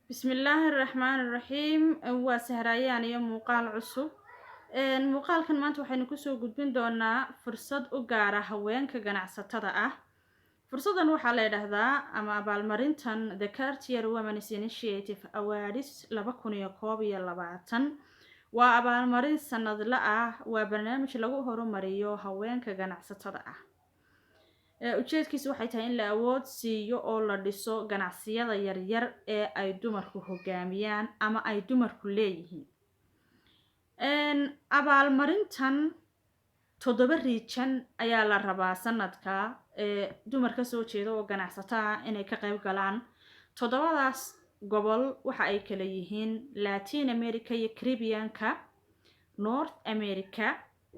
Bismillaahi Raxmaani Raxiim. Waa Sahrayaan iyo muuqaal cusub. Muuqaalkan maanta waxaynu kusoo gudbin doonaa fursad u gaara haweenka ganacsatada ah. Fursaddan waxaa la yidhaahdaa ama abaalmarintan The Cartier Women's Initiative Awards 2021. Waa abaalmarin sanadla ah, waa barnaamij lagu horumariyo haweenka ganacsatada ah. Ujeedkiisu waxay tahay in la awood siiyo oo la dhiso ganacsiyada yaryar ee ay dumarku hogaamiyaan ama ay dumarku leeyihiin. Abaalmarintan toddoba region ayaa la rabaa sanadka ee dumar ka soo jeeda oo ganacsato ah inay ka qayb galaan. Toddobadaas gobol waxa ay kala yihiin Latin America iyo Caribbeanka, North America,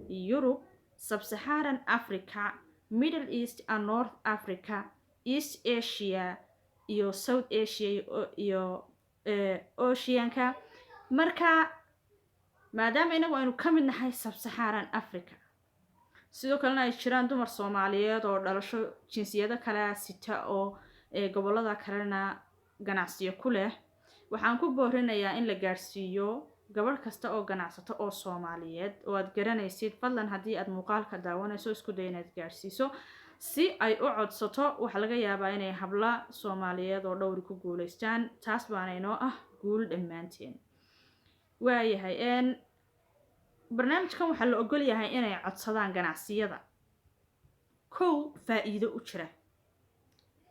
Europe, Sub-Saharan Africa, Middle East and North Africa, East Asia iyo South Asia iyo Oceanka. Marka maadaama inagu aynu ka mid nahay Sub-Saharan Africa, sidoo kalena ay jiraan dumar Soomaaliyeed oo dhalasho jinsiyado kale sita oo gobollada kalena ganacsiyo ku leh, waxaan ku boorinayaa in la gaadhsiiyo gabadh kasta oo ganacsato oo Soomaaliyeed oo aad garanaysid. Fadlan, haddii aad muuqaalka daawanayso, isku day inaad gaadhsiiso si ay u codsato. Waxaa laga yaabaa inay habla Soomaaliyeed oo dhowri ku guuleystaan. Taas baana inoo ah guul dhammaanteen. Waayahay, barnaamijkan waxaa la ogol yahay inay codsadaan ganacsiyada kow faa-iido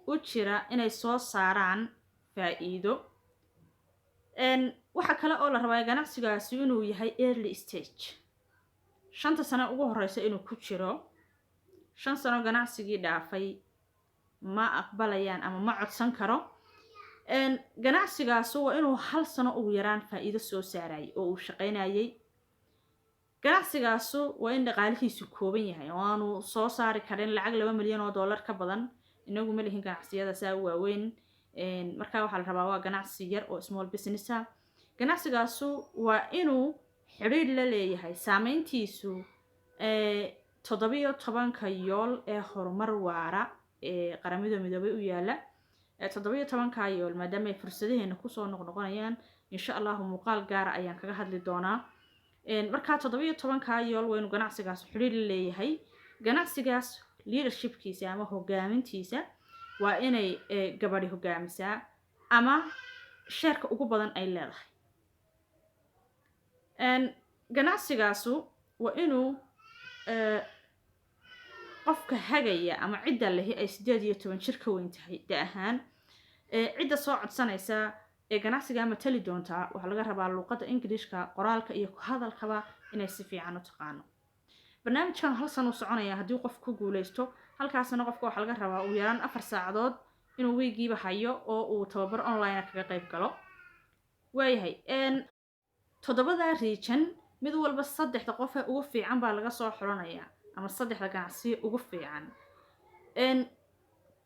u jira inay soo saaraan faa-iido. Waxaa kale oo la rabaa ganacsigaasi inuu yahay early stage, 5ta sano ugu horeysa inuu ku jiro. 5 sano ganacsigii dhaafay ma aqbalayaan ama ma codsan karo. Ganacsigaasu waa inuu hal sano ugu yaraan faa-iido soo saarayay oo uu shaqaynayay. Ganacsigaasu waa in dhaqaalihiisu kooban yahay oo aanu soo saari karin lacag $2 milyan ka badan. Inagu ma lihin ganacsiyada saa u waaweyn. Marka waxaa la rabaa waa ganacsi yar oo small business ah. Ganacsigaasu waa inuu xidhiidh la leeyahay saameyntiisu 17-ka yool ee horumar waara ee Qaramada Midoobay u yaala. 17-ka yool, maadaama ay fursadaheena kusoo noqnoqonayaan, insha Allahu muuqaal gaara ayaan kaga hadli doonaa. Markaa 17-ka yool waa inuu ganacsigaas xidhiidh la leeyahay. Ganacsigaas leadershipkiisa ama hogaamintiisa waa inay gabadhi hogaamisaa ama shareka ugu badan ay leedahay. Ganacsigaasu waa inuu qofka hagaya ama cidda lehi ay 18 jir ka weyn tahay da ahaan. Cidda soo codsanaysa ee ganacsigaa matali doontaa waxaa laga rabaa luuqadda Ingilishka, qoraalka iyo ku hadalkaba, inay si fiican u taqaano. Barnaamijkan hal san uu soconaya. Haddii qof ku guuleysto, halkaasna qofka waxaa laga rabaa ugu yaraan 4 saacadood inuu wiigiiba hayo oo uu tababar online kaga qayb galo. Waayahay, toddobada region mid walba saddexda qof ee ugu fiican baa laga soo xulanayaa ama saddexda ganacsiyo ugu fiican.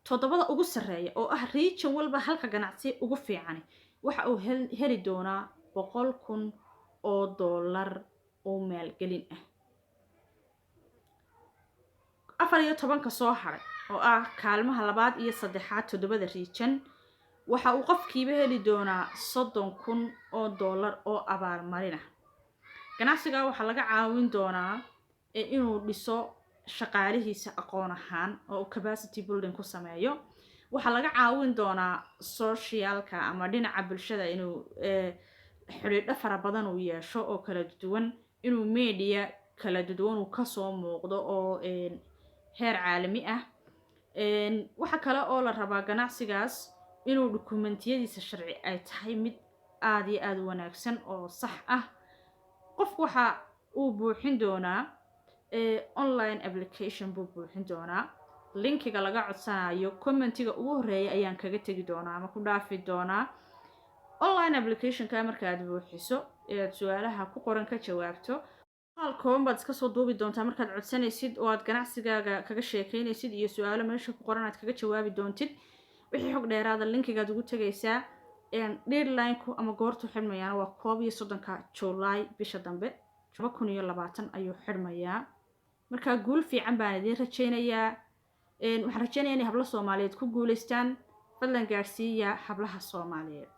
Toddobada ugu sarreeya oo ah region walba halka ganacsiya ugu fiicani waxa uu heli doonaa $100,000 oo maalgelin ah. 14-ka soo haray oo ah kaalmaha labaad iyo saddexaad toddobada region waxa uu qofkiiba heli doonaa $30,000 oo abaalmarin ah. Ganacsiga waxaa laga caawin doonaa inuu dhiso shaqaalihiisa aqoon ahaan oo uu capacity building ku sameeyo. Waxaa laga caawin doonaa socialka ama dhinaca bulshada, inuu xidhiidho fara badan uu yeesho oo kala duwan, inuu media kala duwan uu kasoo muuqdo oo heer caalami ah. Waxa kale oo la rabaa ganacsigaas inuu dukumentiyadiisa sharci ay tahay mid aada iyo aada u wanaagsan oo sax ah. Qofku waxa uu buuxin doonaa online application buu buuxin doonaa. Linkiga laga codsanayo commentiga ugu horeeya ayaan kaga tegi doonaa ama ku dhaafi doonaa. Online applicationka markaad buuxiso ee aad su-aalaha ku qoran ka jawaabto, qaal kooban baad iska soo duubi doontaa markaad codsanaysid oo aad ganacsigaaga kaga sheekeynaysid iyo su-aalo meesha ku qoran aad kaga jawaabi doontid. Wixii xog dheeraada linkigaad ugu tegaysaa. Deadline-ku ama goortu xidhmayaana waa 31-ka July, bisha dambe, 2020 ayuu xidhmayaa. Marka guul fiican baan idiin rajaynayaa. Waxaan rajaynayaa inay hablo Soomaaliyeed ku guuleystaan. Fadlan gaadhsiiya hablaha Soomaaliyeed.